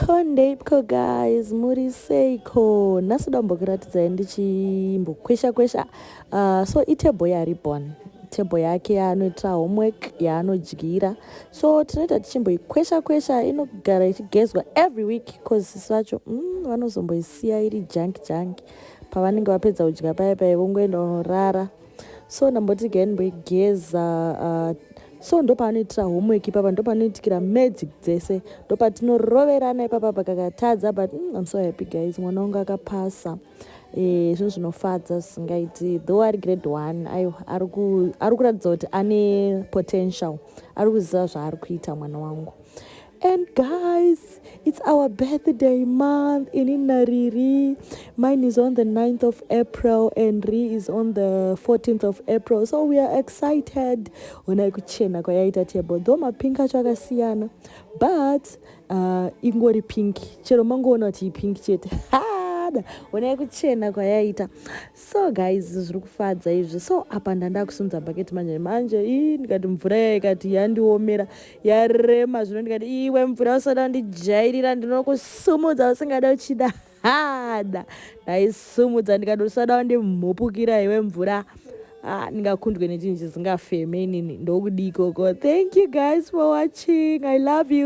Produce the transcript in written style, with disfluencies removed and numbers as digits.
Kondeipko guys, muri seiko? Nhasi ndambokuratidzai ndichimbokwesha kwesha. So itable yaRibbon, table yake yaanoitira homework, yaanodyira. So tinoita tichimboikwesha kwesha. Inogara ichigezwa every week cause sisi vacho vanozomboisiya iri junk junk pavanenge vapedza kudya paya paya, vongoenda unorara. So ndamboti gai ndimboigeza. So ndopaanoitira homework ipapa, ndopanoitikira magic dzese, ndopatinoroverana ipapa pakakatadza. But I'm so happy guys, mwana wangu akapasa. Zvinhu zvinofadza zvisingaiti. Though ari grade 1, aiwa, ari kuratidza kuti ane potential, ari kuziva zvaari kuita mwana wangu. And guys, it's our birthday month ini naRiri. Mine is on the 9th of April and Ri is on the 14th of April, so we are excited. Onai kuchena kwayaita table, though mapink acho akasiyana, but ingori pink, chero mangoona kuti ipink chete. Hada, onai kuchena kwayaita. So guys, zviri kufadza izvi. So apa ndanda kusumudza bhaketi manje manje. Ii, ndikati mvura iya ikati yandiomera, yarema zvino. Ndikati, "Iwe mvura, usada kundijairira, ndinokusumudza usingada uchida." Hada, ndaisumudza ndikati, "Usada kundimhupukira iwe mvura." Ah, ndingakundwe nechinhu chisingafeme inini, ndokudikoko. Thank you guys for watching, I love you.